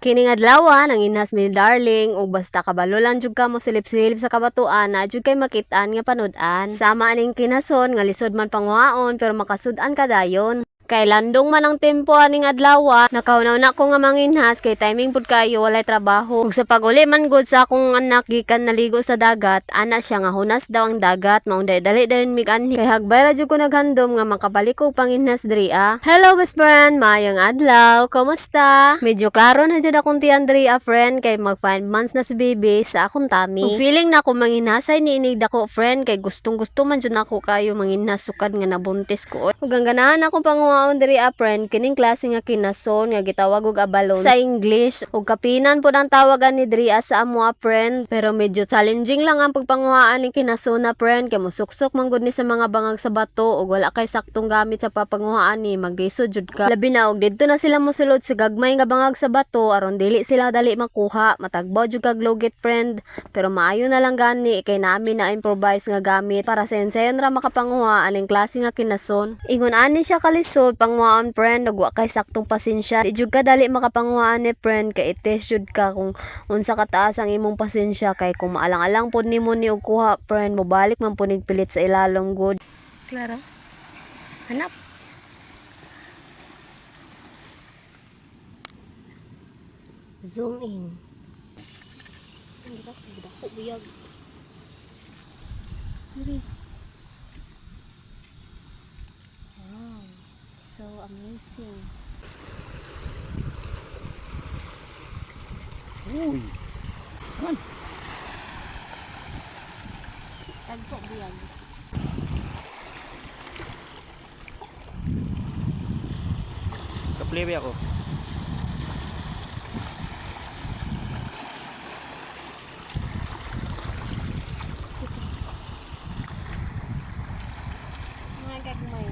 Kining adlaw nanginhas mi ni darling ug basta kabalo lang jud ka mo silip-silip sa kabatuan na jud kay makit-an nga panud-an. Sama aning kinason nga lisod man panguhaon pero makasud-an ka dayon. Kay landong man ang tempo aning adlaw, nakahunaw na ko nga manginhas kay timing pud kayo walay trabaho. Ug sa pag-uli man gud sa akong anak gikan naligo sa dagat, ana siya nga hunas daw ang dagat, maong dali dayon mig anhi. Kay hagbay ra jud ko naghandom nga makabalik og panginhas diri ah. Hello, best friend, maayong adlaw. Kumusta? Medyo klaro na jud akong tiyan diri ah, friend, kay mag 5 months na si baby sa akong tummy. Ug feeling na ko manginhasay ni inig dako, friend, kay gustong gusto man jud nako kayo manginhas sukad nga nabuntis ko. Ug ang ganahan akong panguhaon diri ah, friend, kining klase nga kinason nga gitawag og abalone sa English ug kapinan pud ang tawagan ni diri ah sa amo ah, friend. Pero medyo challenging lang ang pagpanguhaan ning kinason na, friend, kay mosuksok man gud ni sa mga bangag sa bato ug wala kay saktong gamit sa papanguhaan ni maglisod jud ka. Labi na og didto na sila mosulod sa gagmay nga bangag sa bato aron dili sila dali makuha. Matagbaw jud kag lugit, friend, pero maayo na lang gani kay nami na improvise nga gamit para sayon-sayon ra makapanguha aning klase nga kinason. Ingon ani siya kalisod panguhaon, friend, ug wa kay saktong pasensya. Di jud ka dali makapanguhaan ni, friend, kay i-test jud ka kung unsa kataas ang imong pasensya kay kung maalang-alang pod nimo ni og kuha, friend, mobalik man pud nig pilit sa ilalom gud. Clara. Hanap. Zoom in. Hindi ba? Dako buyag. Diri. Wow. So amazing. Uy. Man. Tagpo buyag. Kapliwi ako. Mga gagmay.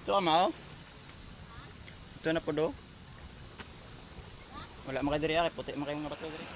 Ito ama oh. Ito na po do. Wala makadiri ah, kay puti man kayo mga bato diri.